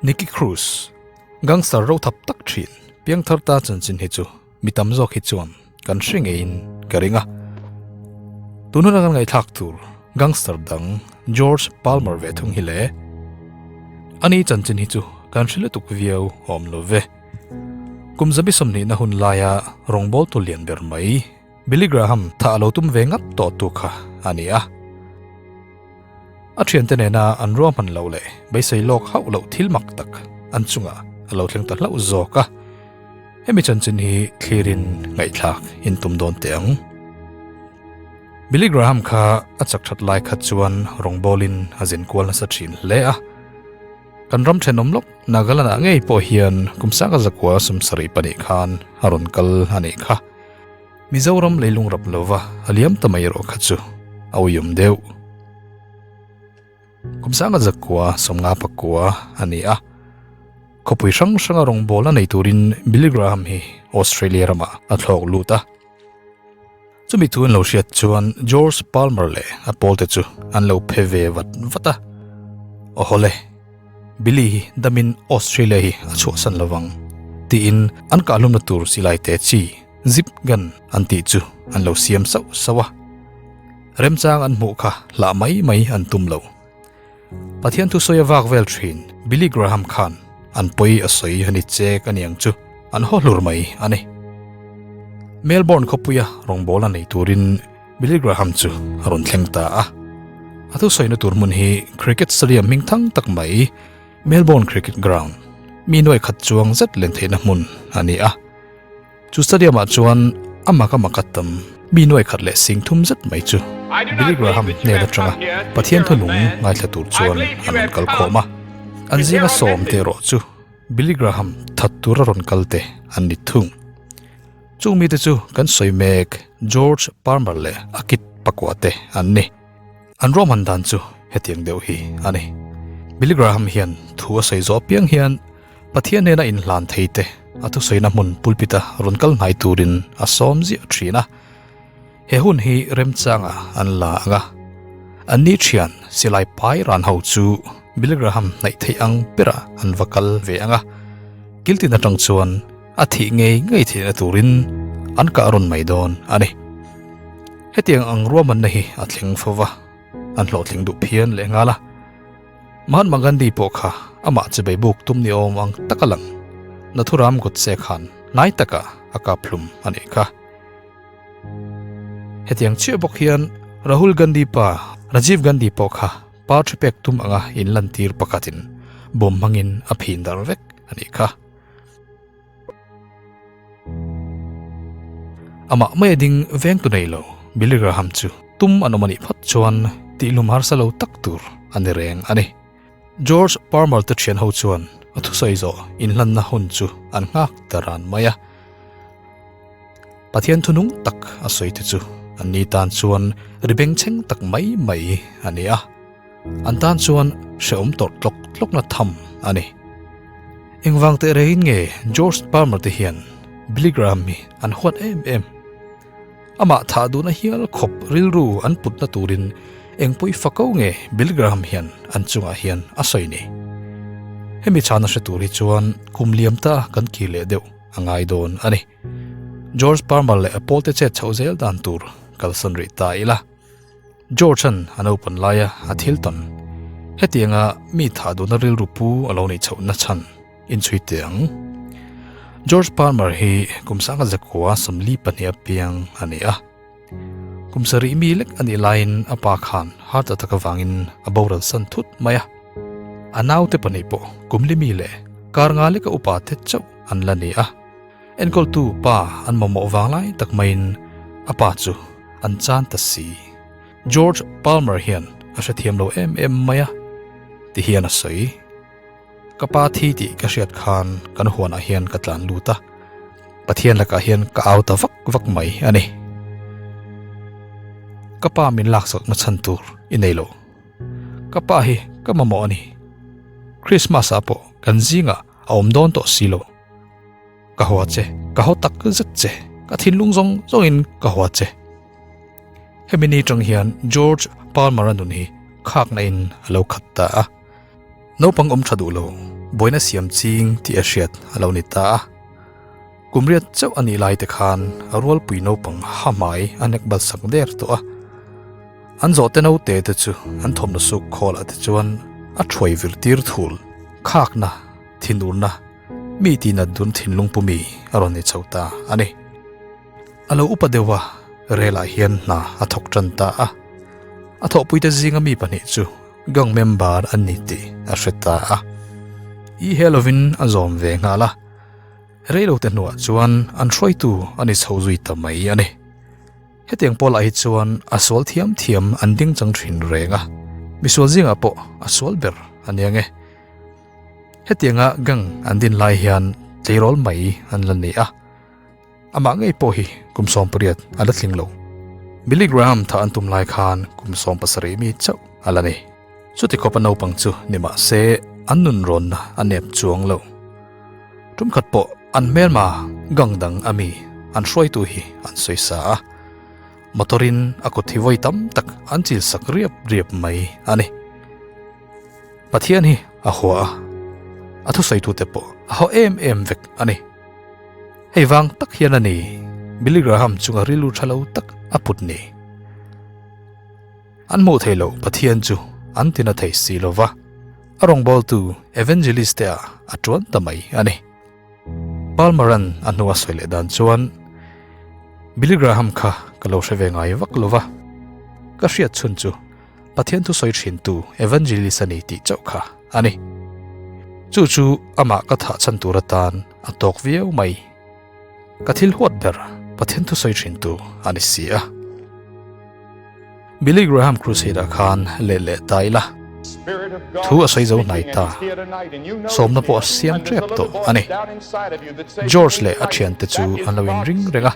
Nicky Cruz, gangster ro thap tak thin, piangthar ta chanchin hi chu mi tam zawk hi chuan kan hre ngeiin ka ring a. Tun huna kan ngaihthlak tur gangster dang George Palmer ve thung hi le. Ani chanchin hi chu kan hre lutuk viau awm lo ve. Kum zabi sawmhnihna hun laia rawngbawltu lian ber mai Billy Graham tha a lo tum ve ngat tawh tu kha a ni a. A thiante nena an ruahman loh leh beisei lawk hauh loh thil mak tak an chungah a lo thleng ta hlauh zawk a. Hemi chanchin hi thlirin ngaihthlak in tum dawn teh ang. Billy Graham kha a chak that lai kha chuan rawngbawlin a zin kual nasa thin hle a. Kan ram thenawm lawk Nagaland-ah ngei pawh hian kum sanga zakua 72 khan a rawn kal a nih kha. Mizoram leilung rap lova a liam ta mai erawh kha chu a uiawm deuh. Kum sanga zakua 59 a ni a. Khawpui hrang hranga rawngbawlna nei turin Billy Graham hi Australia ramah a thlawk lut a. Chumi thu an lo hriat chuan George Palmer leh a pawlte chu an lo phe ve vat vat a. Awhawle, Billy hi damin Australia hi a chhuahsan lovang tiin an kahhlumna tur silai te chi zip gun an tih chu an lo siam sauh sauh a. Remchang an hmuh kha hlah mai mai an tum lo. Pathian thusawi a vak vel thin Billy Graham khan an pawi a sawi a ni chek a niang chu an haw hlur mai a ni. Melbourne khawpuia rawngbawla nei turin Billy Graham chu a rawn thleng ta a. A thusawina tur hmun hi Cricket Stadium hming thang tak mai Melbourne Cricket Ground mi nuai khat chuang zet len theihna hmun a ni a. Chu stadium ah chuan a mak a mak a tam mi nuai khat leh sing thum zet mai chu Billy Graham hnen atanga Pathian thunung ngaithla tur chuan an rawn kal khawm a. An zinga sawm te erawh chu Billy Graham that tura rawn kal te an ni thung. Chung mite chu kan sawi mek George Palmer leh a kit pakua te an ni. An ruahman dan chu hetiang deuh hi a ni. Billy Graham hian thu a sawi zawh apiang hian Pathian hnena inhlan thei te a thusawina hmun pulpit-a rawn kal hnai turin a sawm ziah thin a. He hun hi remchanga an la ang a. Anni thian silai pai ran ho chu Billy Graham hnaih theih ang berah an va kal ve ang a. Kiltin atang chuan a thih ngei ngei theihna turin an kah rawn mai dawn a ni. Hetiang ang ruahmanna hi a thleng fo va, an hlawhtling duh phian leh nghal a. Mahatma Gandhi pawh kha amah chibei buk tum ni awm ang tak a lang. Nathuram Godse khan hnai takah a kap hlum a nih kha. Hetiang chiah bawk hian Rahul Gandhi pa Rajiv Gandhi pawh kha party pek tum anga inlantir pakhatin bomb hmangin a phin dar vek a nih kha. Amah mai a ding veng tu nei lo Billy Graham chu tum an awm a nih phawt chuan tihlum harsa lo tak tur a ni reng a ni. George Palmer te thian ho chuan a thusawi zawh inhlanna hun chu an nghak ta ran mai a. Pathian thunung tak a sawi te chu an ni tan chuan ri bengchheng tak mai mai a ni a. An tan chuan hrehawm tawrh tlawk tlawkna tham a ni. Engvang teh rengin nge George Palmer te hian Billy Graham hi an huat em em? Amah thah duhna hial khawp rilru an putna turin eng pawi fako nge Billy Graham hian an chungah hian a sawi ni? Hemi chhana hre tur hi chuan kum liam ta kan kir leh deuh a ngai dawn a ni. George Palmer leh a pawlte chet chhoh zel dan tur kalsan rih ta ila. George-a'n a naupan laia a thil tawn, hetianga mi thah duhna rilru pu a lo neih chhohna chhan inchhui teh ang. George Palmer hi kum sanga zakua 42 a piang a ni a. Kum sarih mi lek a nih laiin a pa khan heart attack avangin a boral san thut mai a. A naute pahnih pawh kum li mi leh kar nga leka upa te chauh an la ni a. Enkawltu pa an mamawh vang lai tak maiin a pa chu an chan ta si. George Palmer hian a hrethiam lo em em mai a, ti hian a sawi. Ka pa thi tih ka hriat khan kan huanah hian ka tlan lut a, Pathian lakah hian ka au ta vak vak mai a ni. Ka pa min laksakna chhan tur i nei lo. Ka pa hi ka mamawh a ni. Christmas ah pawh kan zingah a awm dawn tawh si lo. Ka hua che, ka haw tak zet che, ka thinlung zawng zawngin ka hua che. Hemi ni tang hian George Palmer-a nun hi khakna in a lo khat ta a. Naupang awm tha duh lo, buaina siam ching tih a hriat a lo ni ta a. Kum riat chauh a nih lai te khan a rualpui naupang ha hmai a nek bal sak der tawh a. An zawhte naute te chu an thawmhnaw suk khawlah te chuan a thuai vir tir thul, khakna, thinurna, mi tinat dun thinlung pumi a rawn ni chho ta a ni. A lo upa deuh a, relah hian hna a thawk tan ta a. A thawhpuite zinga mi pahnih chu gang member an ni tih a hre ta a. I he lovin a zawm ve nghal a. Reilote hnuah chuan an hruaitu a ni chho zui ta mai a ni. Hetiang pawlah hi chuan a sual thiam thiam an ding chang thin reng a, misual zingah pawh a sual ber a nia nge. Hetianga gang an din lai hian tleirawl mai an la nei a. Amah ngei pawh hi kum 18 a la tling lo. Billy Graham tha an tum lai khan kum 17 mi chauh a la ni. Chuti khawpa naupang chu ni mah se an nun rawnna a nep chuang lo. Tum khat pawh an hmelma gang dang a mi an hruaitu hi an sawi sa a. Motorin a kut hi vawi tam tak an chil sak riap riap mai a ni. Pathian hi a hua a, a thusawitute pawh a haw em em vek a ni. Hei vang tak hian a ni Billy Graham chunga rilru tha lo tak a put ni. An hmuh theih loh Pathian chu an tina thei si lo va, a rawngbawltu evangelist te ah a tuan ta mai a ni. Palmer-a'n a hnu a sawi leh dan chuan, Billy Graham kha ka lo hre ve ngai vak lo va, ka hriat chhun chu Pathian thusawi thintu evangelist a ni tih chauh kha a ni. Chu chu amah ka thah chhan tur atan a tawk viau mai. Ka thil huat ber Pathian thusawi thintu a ni si a. Billy Graham Crusade-ah khan let leh ta ila. Thu a sawi zo hnai ta. Sawmna pawh a siam tep tawh a ni. George leh a thiante chu an lo inring reng a.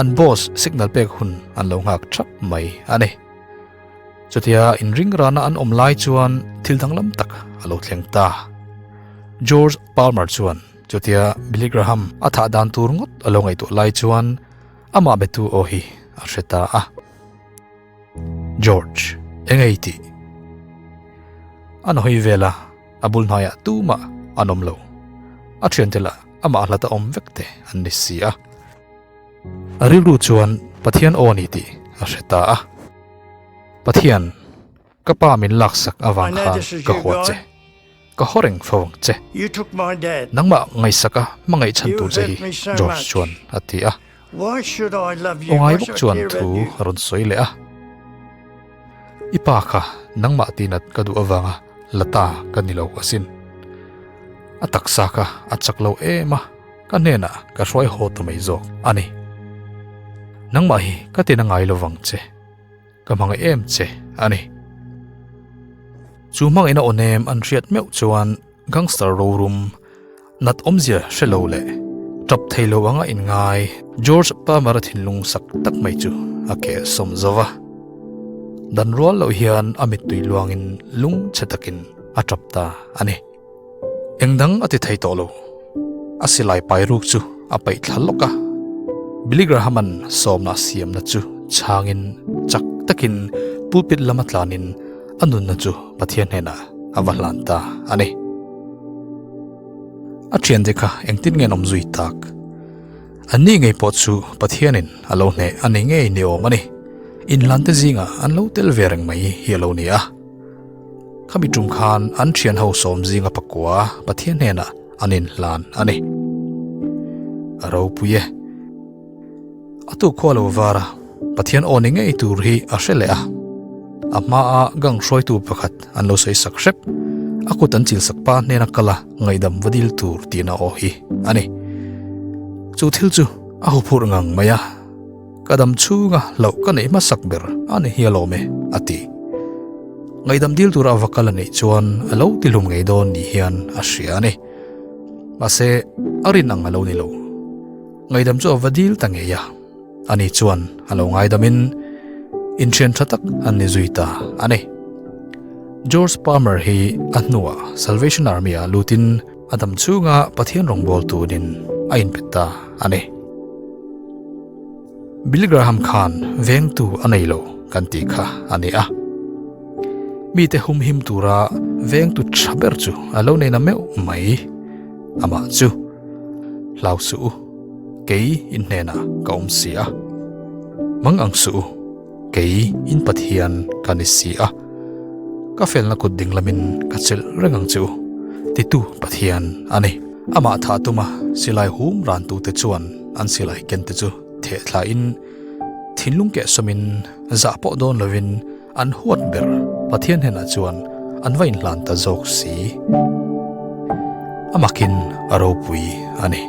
An boss signal pek hun an lo nghak thap mai a ni. Chutia inring rana an awm lai chuan thil danglam tak a lo thleng ta. George Palmer chuan chutia Billy Graham a thah dan tur ngawt a lo ngaihtuah lai chuan amah betu aw hi a hre ta a. George, eng ei tih? An hawi vel a, a bul hnaiah tumah an awm lo. A thiante lah amah hlata awm vek te an ni si a. A rilru chuan Pathian aw a ni tih a hre ta a. Pathian, ka pa min laksak avang khan ka huat che. Ka haw reng fo ang che. Nangmah ngaihsaka hmangaih chhan tur che hi George chuan a ti a. Aw ngai bawk chuan thu a rawn sawi leh a. I pa kha nangmah tinat ka duh avanga la ta ka ni lo asin. A taksa kha a chak lo em a, ka hnenah ka hruai haw ta mai zawk a ni. Nangmah hi ka tina ngai lo vang che. Ka hmangaih em che a ni. Chu hmangaihna aw nem an hriat meuh chuan gangster rorum nat awmzia hre lo leh tap thei lo anga inngai George Palmer-a thinlung sak tak mai chu a keh sawm zo va. Dan rual loh hian a mittui luangin lung chhe takin a tap ta a ni. Eng dang a ti thei tawh lo. A silai pai ruk chu a paih thla lawk a. Billy Graham-a'n sawmna a siamna chu chhangin chak takin pulpit lama tlanin a nunna chu Pathian hnenah a va hlan ta a ni. A thiante kha engtin nge an awm zui tak? Anni ngei pawh chu Pathianin a lo hneh a ni ngei ni awm a ni. Inhlante zingah an lo tel ve reng mai hi a lo ni a. Khami tum khan an thian ho sawm zinga pakua Pathian hnenah an inhlan a ni. A ropui e. A tuk khua lo var a, Pathian aw ni ngei tur hi a hre leh a. A hmaa gang hruaitu pakhat an lo sawi sak hrep, a kut an chil sak pa hnena kal a ngaihdam va dil tur tihna aw hi a ni. Chu thil chu a huphurh ngang mai a, ka dam chhunga hlauh ka neih hmasak ber a ni hi alawm e, a ti. Ngaihdam dil tura va kal a neih chuan a lo tihlum ngei dawn ni hian a hria a ni. Mahse, a rin ang a lo ni lo. Ngaihdam chu a va dil ta ngei a, ani chuan a lo ngaidamin inthian tha tak an ni zui ta a ni. George Palmer hi a hnuah Salvation Army-ah lutin a dam chhunga Pathian rawngbawltu tunin a inpet ta a ni. Billy Graham khan vengtu a nei lo kan tih kha a ni a. Mite humhim tura vengtu tha ber chu a lo nei na meuh mai. Amah chu hlau suh u, kei in hnenah ka awm si a. Mang ang suh u, kei in Pathian ka ni si a. Ka felna kut ding lamin ka chelh reng ang che u, titu Pathian a ni. Amah thah tuma silai hum rantute chuan an silai kente chu theh thlain thinlung kehsawmin zah pawh dawn lovin An huat ber Pathian hnenah chuan an va inhlan ta zawk si. A makin a ropui a ni.